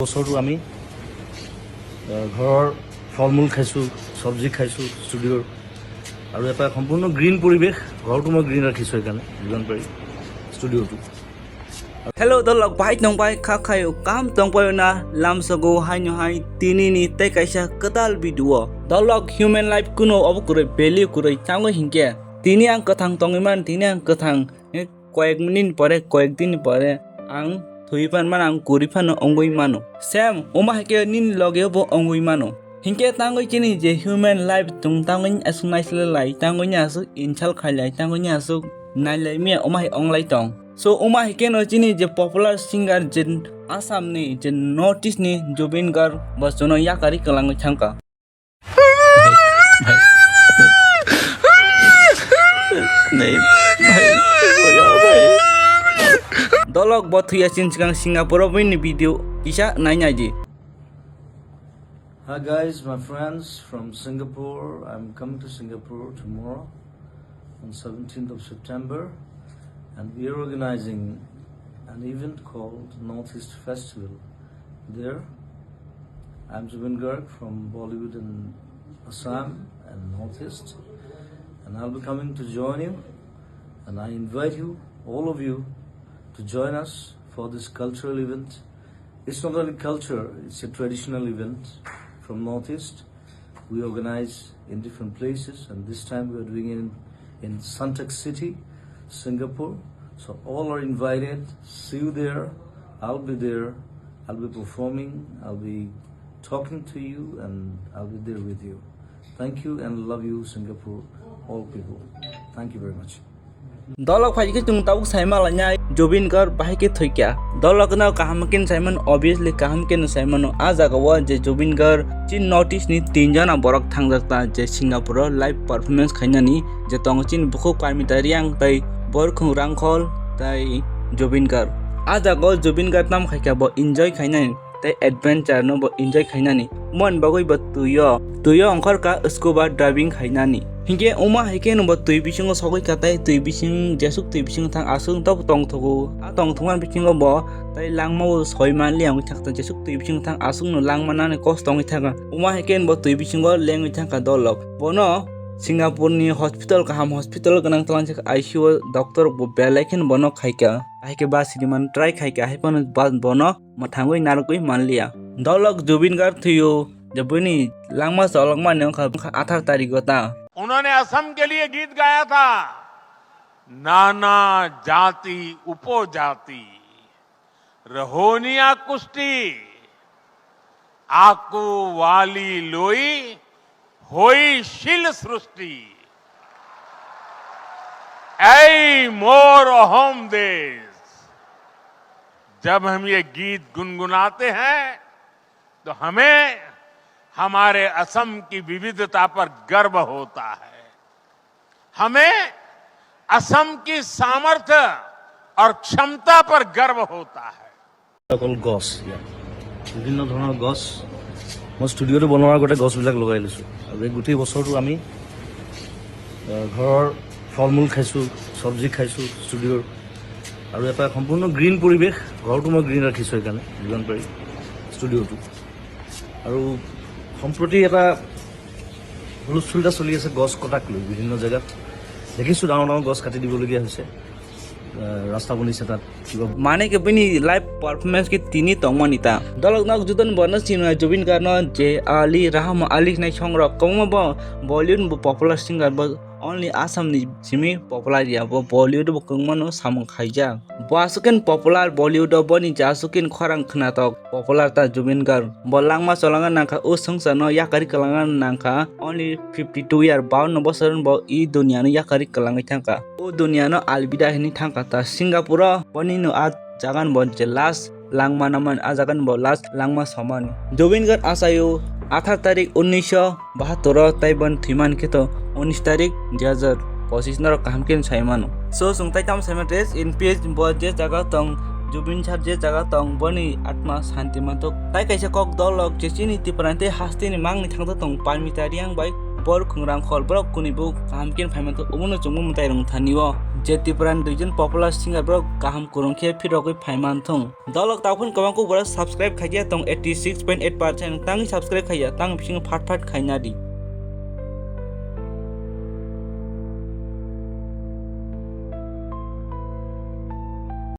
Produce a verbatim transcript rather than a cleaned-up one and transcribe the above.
বছৰটো আমি, আহ, ঘৰৰ ফল মূল খাইছোঁ, চব্জি খাইছোঁ ষ্টুডিঅ'ৰ। আৰু এটা সম্পূৰ্ণ গ্ৰীণ পৰিৱেশ, ঘৰটো মই গ্ৰীণ ৰাখিছোঁ সেইকাৰণে যিমান পাৰি ষ্টুডিঅ'টো। Hello, dolok, bahai tongpai kha khayo, kam tongpai na lamsogo haino hai tini ni tei kaisa kwtal video. Dolok, human life kuno obo kwrwi, value kwrwi tangwi hinkhe tini ang kwthang tongwi man, tini ang kwthang, eh, koyek minute ni pore, koyek din ni pore ang thwi phan mano, ang kwrwi phano wngwi mano. Same, omo hai khe nini loge bo wngwi mano. Hinkhe tangwi chini je human life chwng tangwi aswk naislai lai, tangwi ni aswk insult khai lai, tangwi ni aswk nailai miya, omo hai onglai tong. So, omo hai khe no chini je popular singer je Assam ni, je North East ni Zubeen Garg bo chwngno yakarwi kwlangwi thangkha. Dolok bo thwiya chini swkang Singapore o bini video kisa nai nai di. Hi guys, my friends from Singapore. I'm coming to Singapore tomorrow on seventeenth of September, and we are organizing an event called Northeast Festival there. I'm Zubeen Garg from Bollywood in Assam and Northeast, and I'll be coming to join you, and I invite you, all of you, to join us for this cultural event. It's not only culture, it's a traditional event from Northeast. We organize in different places, and this time we are doing it in, in Suntec City, Singapore. So all are invited. See you there. I'll be there. I'll be performing. I'll be talking to you, and I'll be there with you. Thank you and love you, Singapore, all people. Thank you very much. Dolok phai khe chwng tabuk sai ma lainai Zubeen Garg bahai khe thwikya. Dolok no kaham khe sai mano, obviously kaham khe no sai mano. A jaga o je Zubeen Garg chin Northeast ni tin jona borok thangjak ta je Singapore o live performance khainani, je tongo chini bukhuk Parmita Reang tei Borkhung Rangkhol tei Zubeen Garg. A jaga o Zubeen Garg tam khaikha bo enjoy khainani tei adventure no bo enjoy khainani. Mon bagwi bo twi o, twi o ongkhor kha scuba diving khainani. Hinkhe omo hai khe no bo twi bisingo sogwi kha tei twi bising, jesuk twi bisingo thang aswk tok tongthogo. A tongthokma bisingo bo tei langma o soi manliya wngwi thang ta, jesuk twi bisingo thang aswk no langma nani kosto wngwi thang kha. Omo hai khe no bo twi bisingo lengwi thang kha dolok. Bono Singapore ni hospital, kaham hospital gwnang twlang I C U o doctor bo belai khe no bono khaikha. Hai khe ba siniman try khaikha, hai phano ba bono mwthangwi narwgwi manliya. Dolok Zubeen Garg thwio, je bini langma cholokmani wngkha, wngkha athar tarikh o ta. उन्होंने असम के लिए गीत गाया था, नाना जाति उपजाति, रहोनिया कुष्टी, आकु वाली लोई, होई शिल सृष्टि। ऐ मोर अहोम देश, जब हम ये गीत गुनगुनाते हैं, तो हमें हमारे असम की विविधता पर गर्व होता है। हमें असम की सामर्थ्य और क्षमता पर गर्व होता है। অকল গছ ইয়াত, বিভিন্ন ধৰণৰ গছ। মই ষ্টুডিঅ'টো বনোৱাৰ আগতে গছবিলাক লগাই লৈছোঁ। আৰু এই গোটেই বছৰটো আমি, আহ, ঘৰৰ ফল মূল খাইছোঁ, চব্জি খাইছোঁ ষ্টুডিঅ'ৰ। আৰু এটা সম্পূৰ্ণ গ্ৰীণ পৰিৱেশ, ঘৰটো মই গ্ৰীণ ৰাখিছোঁ সেইকাৰণে যিমান পাৰি ষ্টুডিঅ'টো। আৰু সম্প্ৰতি এটা হুলস্থুল এটা চলি আছে গছ কটাক লৈ বিভিন্ন জেগাত। দেখিছোঁ ডাঙৰ ডাঙৰ গছ কাটি দিবলগীয়া হৈছে। আহ, ৰাস্তা বনিছে তাত কিবা। Mane khe bini live performance khe tini tongmani ta. Dolok nok judan borno sinai Zubeen Garg no je Ali, Rahman Ali hinai songrok kwbangma bo Bollywood bo popular singer bo only Assam ni simi popular ya bo Bollywood bo kwbangma no samung khaijak. Bo aswk khe popular Bollywood o boni je aswk khe khorang khwnatok popular ta Zubeen Garg. Bo langma cholangna nangkha, o swngcharno yakarwi kwlangna nangkha, only fifty two year, bawanno bosor bo i duniano yakarwi kwlangwi thangkha. O duniano alvida hinwi thangkha ta Singapore o, boni no a jagan bo je last langma naman, a jagan bo last langma soman. Zubeen Garg achaio athar tarik unnish bahattor o tei bon thwiman khe to unis tarik dui hajar pochis norok kaham khe sai mano. So, chwng tai tamo sai mano, rest in peace, bo je jaga tong, Zubeen sir je jaga tong, boni atma santi manthok. Tai kaisa kok dolok je chini Tipra tei hasteni mangni thangtok tong, Parmita Reang bai Bor Khungrang Khol borok kuni bo kaham khe phai manthok, omono chwngbo mwtai rwng thani o je Tripura ni duijon popular singer borok kaham kwrwng khe phirogwi phai manthung. Dolok takhun kwbang kuk borok subscribe khaikhe tong eighty six point eight percent, tangwi subscribe khaiya tang bisingo phat phat khaina di.